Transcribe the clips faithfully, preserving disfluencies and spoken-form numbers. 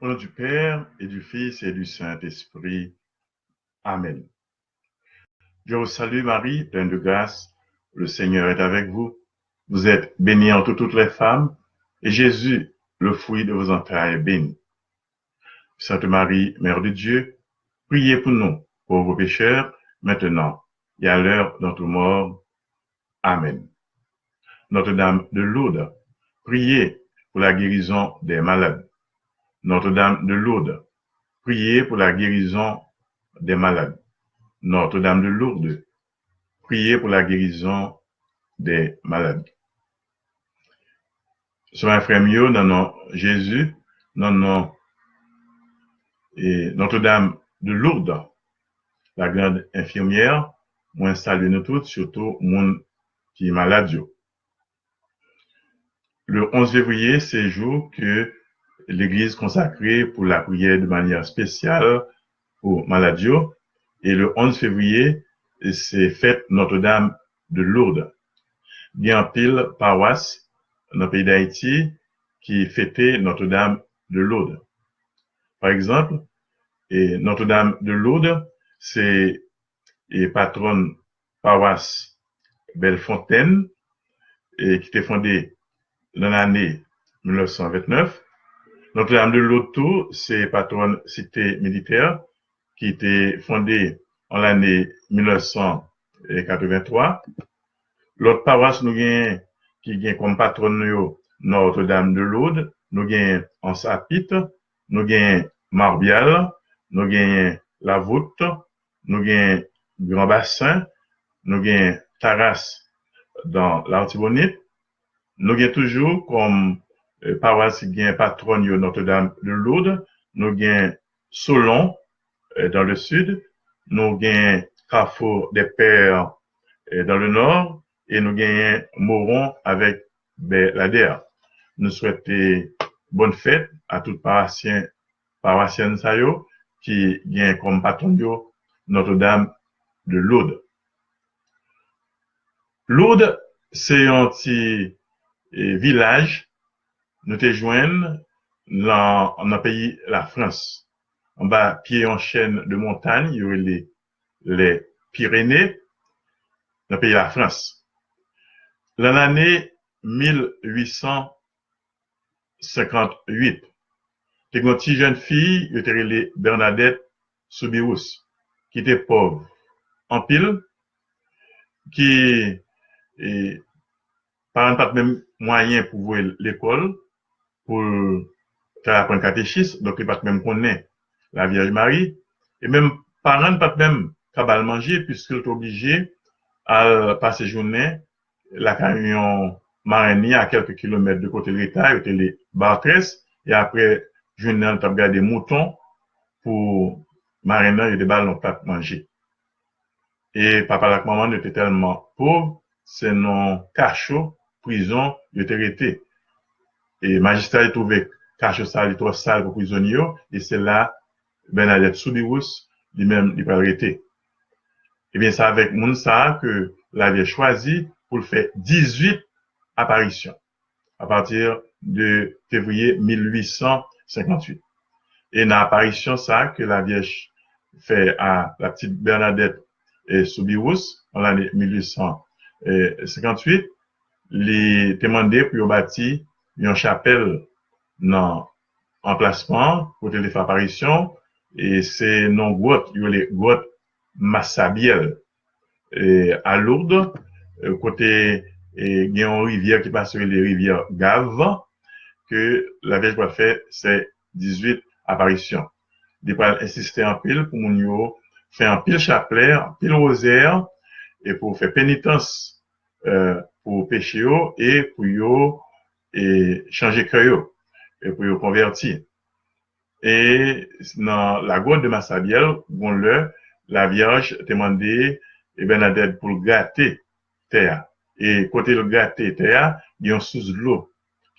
Au nom du Père et du Fils et du Saint-Esprit. Amen. Je vous salue Marie, pleine de grâce, le Seigneur est avec vous. Vous êtes bénie entre toutes les femmes, et Jésus, le fruit de vos entrailles, est béni. Sainte Marie, Mère de Dieu, priez pour nous, pauvres pécheurs, maintenant et à l'heure de notre mort. Amen. Notre-Dame de Lourdes, priez pour la guérison des malades. Notre-Dame de Lourdes, priez pour la guérison des malades. Notre-Dame de Lourdes, priez pour la guérison des malades. Sè m ak frè m yo, nan non Jezi, nan non e Notre-Dame de Lourdes, la grande infirmière, mwen salye nou tout, sitou moun ki malad yo. Le onze février, c'est jour que l'Église consacrée pour la prière de manière spéciale pour malad yo. E le onze février, se fèt Notre-Dame de Lourdes. Gen anpil pawas nan peyi Dayiti ki fete Notre-Dame de Lourdes. Pa egzanp, e Notre-Dame de Lourdes, se e patwòn pawas Bèlfontèn, e ki te fonde nan lane mil nèf san vennèf. Notre-Dame de Lourdes tou, se patwòn Site Militè, ki te fonde an lane mil nèf san katreventwa. Lòt pawas nou genyen ki gen kòm patwòn nou yo Notre-Dame de Lourdes, nou genyen Ansapit, nou genyen Marbyal, nou genyen Lavout, nou genyen Gran Basen, nou genyen Taras dan Latibonit. Nou gen toujou kòm e, pawas ki gen patwòn yo Notre-Dame de Lourdes, nou gen Solon e, dans le sud, nou gen Carrefour des Pères e, dans le nord, e nou genyen Moron avèk Bèladè. Nou swete bòn fèt a tout pawasyen, pawasyèn sa yo ki gen kòm patwòn yo Notre-Dame de Lourdes. Lourdes se yon ti e, vilaj nou te jwenn nan, nan peyi Lafrans, anba pye yon chèn de montany yo rele les Pyrénées, nan peyi Lafrans. Nan lane mil uit san senkant uit, te gen yon ti jèn fi yo te rele Bernadette Soubirous, ki te pòv anpil, ki e, paran pa t menm mwayen pou voye l lekòl, pou l t al aprann katechis, donk li pa t menm konnen la Vierge Marie. E menm paran pa t menm ka ba l manje, piske l te oblije al pase jounen lakay yon marenn li a kèlke kilomèt de kote l rete a, yo te rele Bartrès, e apre jounen an, l t ap gade mouton pou marenn nan, yo te ba l yon plat manje. E papa l ak manman l yo te tèlman pòv, se nan kacho, prizon, yo te rete. E majistra yo twouve kacho sa a li twò sal pou prizonye yo, e se la Bernadette Soubirous, li menm, li pral rete. Ebyen, se avèk moun sa a ke Lavyèj chwazi pou l fè dizuit aparisyon. A pati de fevriye mil uit san senkant uit. E nan aparisyon sa ke Lavyèj fè a la petite Bernadette e Soubirous an lane mil uit san senkant uit, li te mande pou yo bati yon chapèl nan anplasman kote li fè aparisyon, e se nan gwòt, yo rele gwòt Masabyèl, e, a Lourdes, e, kote, e, gen yon rivyè ki pase rele rivyè Gav, ke Lavyèj pral fè sè dizuit aparisyon. Li pral ensiste anpil pou moun yo fè anpil chaplè, anpil wozè, e pou fè penitans, e, pou peche yo, e pou yo, e, chanje kè yo, e pou yo konvèti. E nan lagwòt de Masabyèl, gon lè, Lavyèj te mande, e, Bènadèt pou l grate tè a. E kote l grate tè a, gen yon sous dlo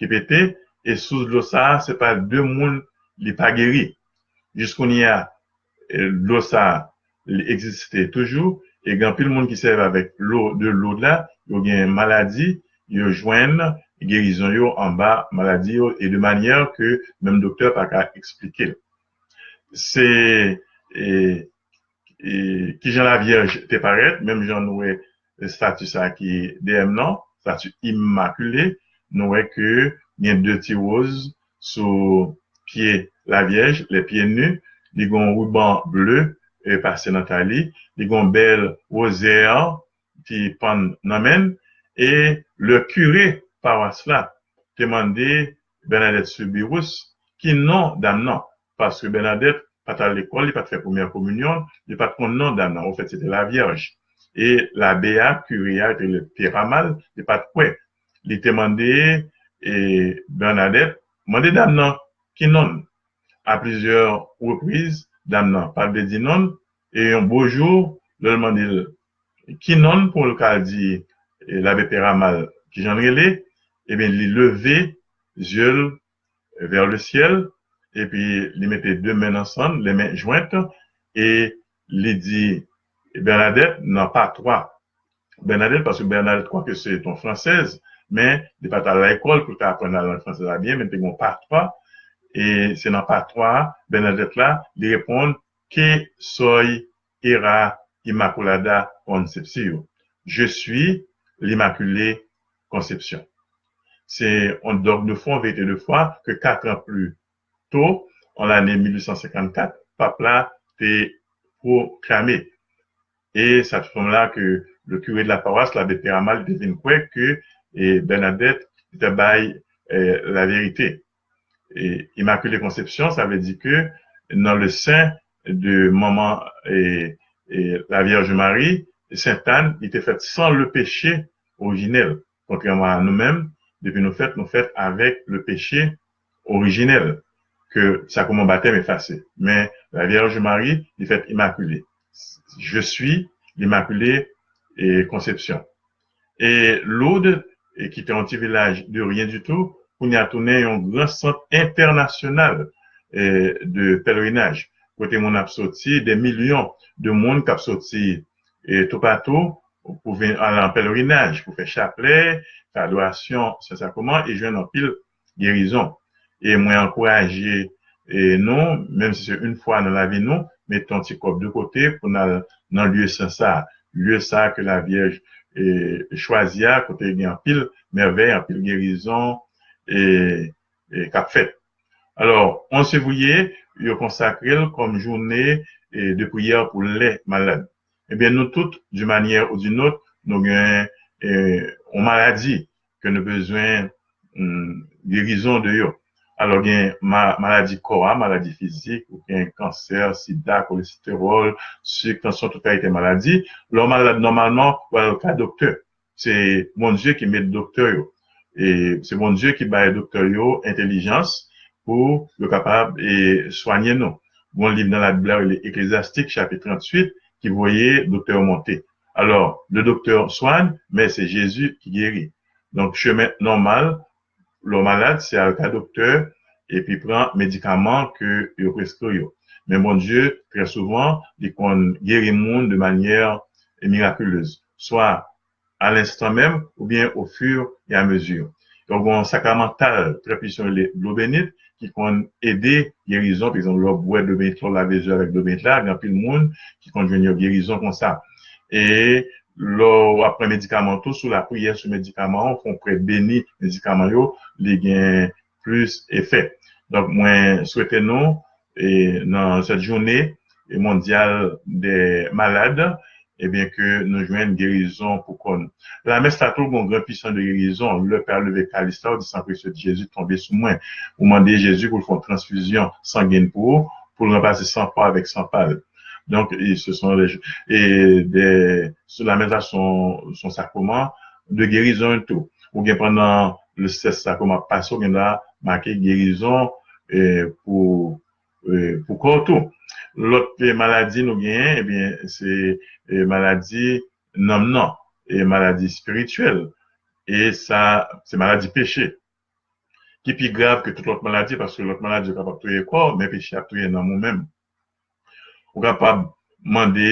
ki pete, e sous dlo sa a, se pa de moun li pa geri. Jis kounye a, e, dlo sa a, li egziste toujou, e gen anpil moun ki sèvi avèk lo, de lo la, yo gen maladi, yo jwenn, gerizon yo anba maladi yo, e de manyè ke menm doktè pa ka eksplike l. Se e, e, kijan Lavyèj te parèt, menm jan nou wè estati sa ki dèyè m nan, estati imakile, nou wè ke gen de ti woz sou pye Lavyèj, les pieds nus, li gen yon riban ble e pase nan tay li, li gen yon bèl wozè ki pann nan men l, e le kire pawas la te mande Bernadette Soubirous ki non dam nan, paske Bernadette pa t al lekòl, li pa t fè premyè kominyon, li pa t konn non dam nan. Ofèt, se te Lavyèj. E labe a, kire a, te rele Peramal, li pa t kwè. Li te mande e, Bernadette, mande dam nan ki non l. A plizyè repriz, dam nan pa t vle di non l, e yon bo jou, lè l mande l ki non l pou l ka di e, labe Peramal kijan l rele, ebyen, li leve zye l vers le ciel, epi li mete de men ansanm, les mains jointes, e li di, Bernadette, nan patwa, Bernadette, paske Bernadette, kwake se yon fransèz, men li pa t al lekòl pou l ta aprann la lang fransèz la byen, men li te gen yon patwa, e se nan patwa a, Bernadette la, li reponn, que soy era Inmaculada Concepción. Je suis l'Immaculée Conception. Se yon dòg de fwa, yon verite de fwa, ke kat an pli to, an lane mil uit san senkannkat, pap la te pwoklame. E sa te fè la ke le curé de la paroisse, l'abbé Peramal, te vin kwè ke e, Bernadette te bay e, la vérité. E, Immaculée Conception, sa vle di ke nan le sein de manman e, e, la Vierge Marie, Sentàn, li te fèt san le péché originel. Kontrèman a nou menm, depi nou fèt, nou fèt avèk le péché originel, ke sakreman batèm efase. Men la Vierge Marie, li fèt imakile. Je suis l'Immaculée e, Conception. E Lourdes, e, ki te yon ti vilaj de rien du tout, kounye a tounen yon gran sant entènasyonal e, de pèlerinaj, kote moun ap soti, de milyon de moun k ap soti e, toupatou pou vin al an pèlerinaj, pou fè chaplè, fè adorasyon, Sen Sakreman, e jwenn anpil gerizon. E mwen ankouraje e, nou, menm si se yon fwa nan lavi nou, mete yon ti kòb de kote pou n al nan lye sen sa a, lye sa a ke la Vyèj e, chwazi a, kote gen anpil mèvèy, anpil gerizon e, e k ap fèt. Alò, onz fevriye, yo konsakre l kòm jounen e, de priyè pou lè malad. Ebyen, nou tout, d'une manière ou d'une autre, nou gen e, yon maladi ke nou bezwen mm, gerizon de yo. Alò, gen ma, maladi kò a, maladi fizik, ou gen kansè, sida, kolestewòl, sik, tansyon, tout kalite maladi. Lè w malad, nòmalman, w al ka doktè. Se Bondye ki met doktè yo. E se Bondye ki bay doktè yo entèlijans pou yo kapab e, swanye nou. Gon liv nan Labib la, rele Eklezyastiks, chapit tranntuit, ki voye doktè yo monte. Alors, le docteur soigne, mais c'est Jésus qui guérit. Donk, chemen nòmal, lè w malad, se al ka doktè, epi pran medikaman ke yo preskri yo. Men Bondye, trè souvan, li konn geri moun de manyè mirakilez, swa a lenstan menm, oubyen au fur et à mesure. Donk, gen yon sakramantal trè pwisan, rele dlo beni, ki konn ede gerizon. Pa egzanp, lè w bwè dlo beni, lè w lave zye avèk dlo beni la, gen anpil moun ki konn jwenn yon gerizon konsa. E lè w ap pran medikaman tou, sou lapriyè sou medikaman an, fè yon prè beni medikaman yo, li gen plis efè. Donk, mwen swete nou, e, nan sèt jounen mondyal dè malad, ebyen, ke nou jwenn gerizon pou kò nou. Lamès la tou gon gran pwisans de gerizon. Lè Pè a leve kalis la, ou di, San presye de Jezi, tonbe sou mwen. Ou mande Jezi pou l fè yon transfizyon sangen pou ou, pou l ranplase san pa w avèk san pa l. Donk, e, se son e, de, sou lamès la, son, son sakreman de gerizon tou. Ou gen pandan le sèt sakreman ap pase, ou gen la make gerizon e, pou, e, pou kò tou. Lòt e, maladi nou genyen, ebyen, se e, maladi nanm nan, e maladi espirityèl. E sa, se maladi peche. Ki pi grav ke tout lòt maladi, paske lòt maladi yo kapab touye kò, men peche ap touye nanm ou menm. Ou kapab mande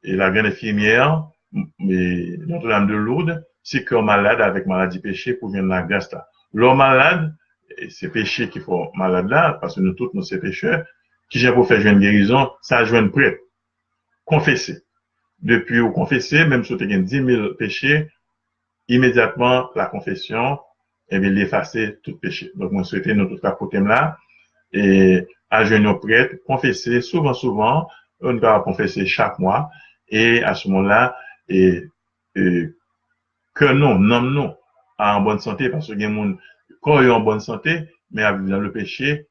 e, la grande infirmière e, Notre-Dame de Lourdes, si kè w malad avèk maladi peche pou w jwenn lagras la. Lè w malad, e se peche ki fè w malad la, paske nou tout nou se pechè. Kijan pou w fè jwenn gerizon? Sa jwenn prèt. Konfese. Depi w konfese, menm si w te gen dis mil peche, imedyatman, lakonfesyon, ebyen, li efase tout peche. Donk, mwen swete nou tout k ap koute m la, e, al jwenn yon prèt, konfese souvan, souvan, nou kapab konfese chak mwa, e a se moman la, e, e, kè nou, nanm nou, a an bòn sante, paske gen moun, kò yo an bòn sante, men ap viv nan le peche,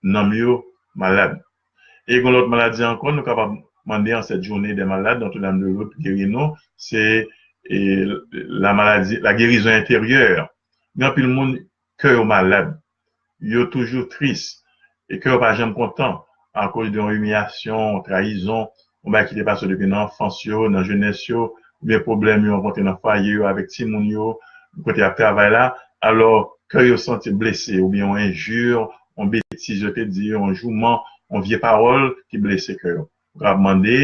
nanm yo malad. E gen lòt maladi ankò, nou kapab mande an cette journée des malades, Notre-Dame de Lourdes geri nou, se, e, la maladie, la guérison intérieure. Gen anpil moun, kè yo malad. Yo toujou tris. E kè yo pa janm kontan akoz de yon imiyasyon, trayizon, yon bagay ki te pase depi nan anfans yo, nan jenès yo, oubyen pwoblèm yo rankontre nan fwaye yo avèk timoun yo, kote y ap travay la. Alò, kè yo santi blese, oubyen yon enji, yon betiz yo te di, yon jouman, yon vye pawòl ki blese kè yo. Ou kapab mande,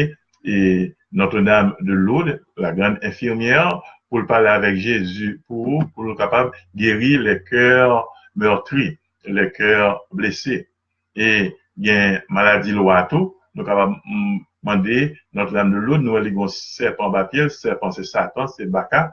e, Notre-Dame de Lourdes, la grande infirmière, pou l pale avèk Jezi pou ou, pou l kapab geri les cœurs meurtris, les cœurs blessés. E gen maladi lwa tou, nou kapab, mm, mande Notre-Dame de Lourdes, nou wè li gen yon sèpan anba pye l, sèpan se Satan, se baka,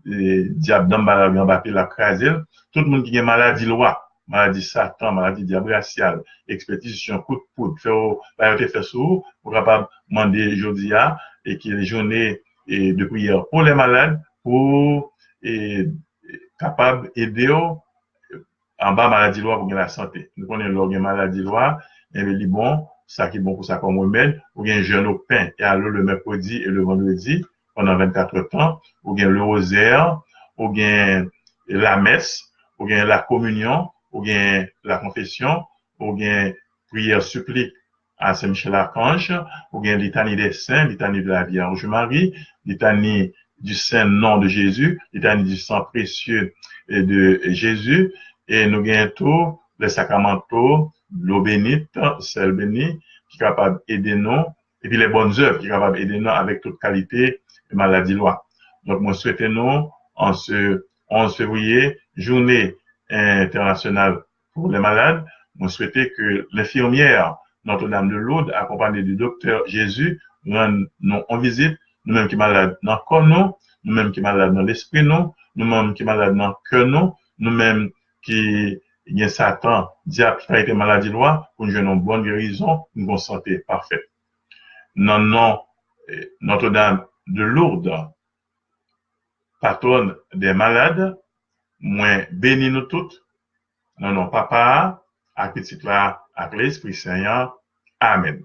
e, dyab danmbala gen anba pye l ap kraze l. Tout moun ki gen maladi lwa, maladi Satan, maladi dyab rasyal, ekspetizisyon, kout poud, fè w, bagay yo te fè sou ou, ou kapab mande jodi a, e ki jounen, e, de priyè pou lè malad, pou, e, kapab ede w anba maladi lwa pou gen lasante. Nou konnen lè w gen maladi lwa, enben li bon, sa ki bon pou sa kòm remèd, ou gen jèn o pen e a lo le mèkredi e le vandredi, pandan vennkat èdtan, ou gen le rozè, ou gen lamès, ou gen lakominyon, ou gen lakonfesyon, ou gen priyè siplik a Sen Michel Arkanj, ou gen litani dè sen, litani de la Vierge Marie, litani du saint nom de Jésus, litani du sang précieux de Jésus, e nou gen tou les sacramentaux, dlo benit, sèl beni, ki kapab ede nou, epi les bonnes œuvres ki kapab ede nou avèk tout kalite maladi lwa. Donk, mwen swete nou, an se onz fevriye, jounen entènasyonal pou lè malad, mwen swete ke lenfimyè Notre-Dame de Lourdes, akonpanye de doktè Jezi, rann nou yon vizit, nou menm ki malad nan kò nou, nou menm ki malad nan lespri nou, nou menm ki malad nan kè nou, nou menm ki gen Satan, dyab ki trayte maladi lwa, pou nou jwenn yon bòn gerizon, pou nou gen yon sante pafè. Nan non, eh, Notre-Dame de Lourdes, patwòn dè malad, mwen beni nou tout, nan non Papa a, ak Pitit la, ak Lespri Sen an. Amèn.